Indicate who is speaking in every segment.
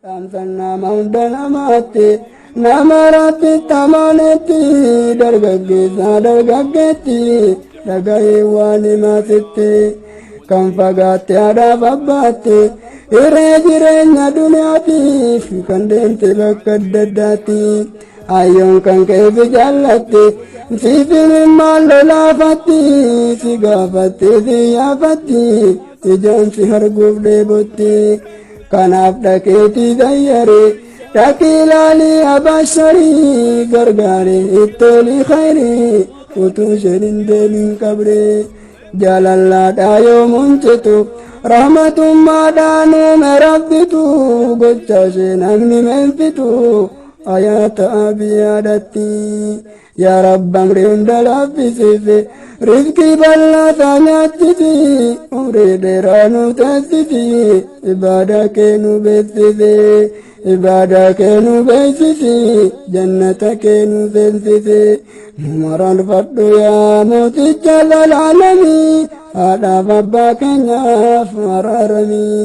Speaker 1: Dhaamsan nama hunda namaatti, nama Rabbitti amanetti, dargaggeessa dargaggeetti, dhagahee waan himaasitti, kan fagaatte haadhaaf abbaatti, hiree jireenya duniyaatiif kan deemte bakka adda addaatti. Ayyoon kan keefi jaallatti, siif imimmaan lolaafatti, si gaafatte si yaafatti, ijaan si arguuf dheebotti. Kanaaf dhaqeetii zayyare, dhaqii ilaalii abasharii, gargaare ittolii khayrii, utuu isheen hin deemin qabre. Jaalallaadhaa yoomuun citu, rahmatummaadhaan uume Rabbitu, gocha ishee namni meenfitu, ayaata abiyyaadhatti. Yaa Rabbi, amri hunda laaffisiisi, rizqii bal'aasaa nyaachisi, umrii dheeraa nu teessisi, ibaadaa kee nu beeksisi, ibaadaa kee nu beeksisi, jannata kee nu seensisi. Nu mararfadhu yaa mooticha zalaalamii, haadhaaf abbaa keenyaaf araaramii.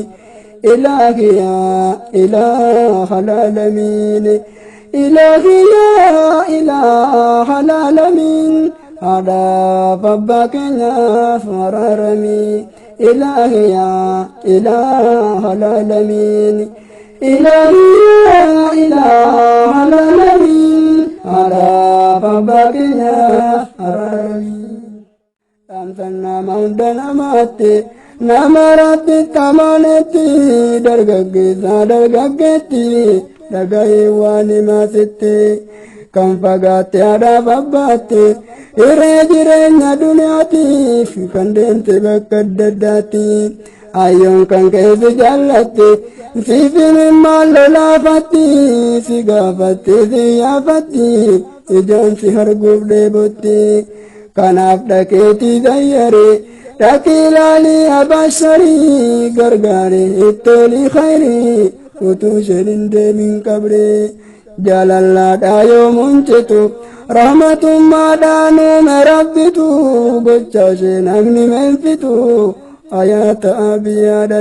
Speaker 1: Ilaahi yaa ilaaha alaalamiin, ilaahi yaa ilaaha alaalamiin, haadhaaf abbaa keenyaaf araaramii. Ilaahi yaa ilaaha alaalamiin, ilaahi yaa ilaaha alaalamiin, haadhaaf abbaa keenyaaf araaramii. Dhaamsan nama hunda namaatti, nama Rabbitti amanetti, dargaggeessa dargaggeetti, dhagahee waan himaasitti, kan fagaatte haadhaaf abbaatti, hiree jireenya duniyaatiif kan deemte bakka adda addaatti. Ayyoon kan keefi jaallatti, siif imimmaan lolaafatti, si gaafatte si yaafatti, ijaan si arguuf dheebotti. Kanaaf dhaqeetii zayyare, dhaqii ilaalii abasharii, gargaare ittolii khayrii, utuu isheen hin deemin qabre. Jaalallaadhaa yoomuun citu, rahmatummaadhaan uume Rabbitu, gocha ishee namni meenfitu, ayaata abiyyaadhatti.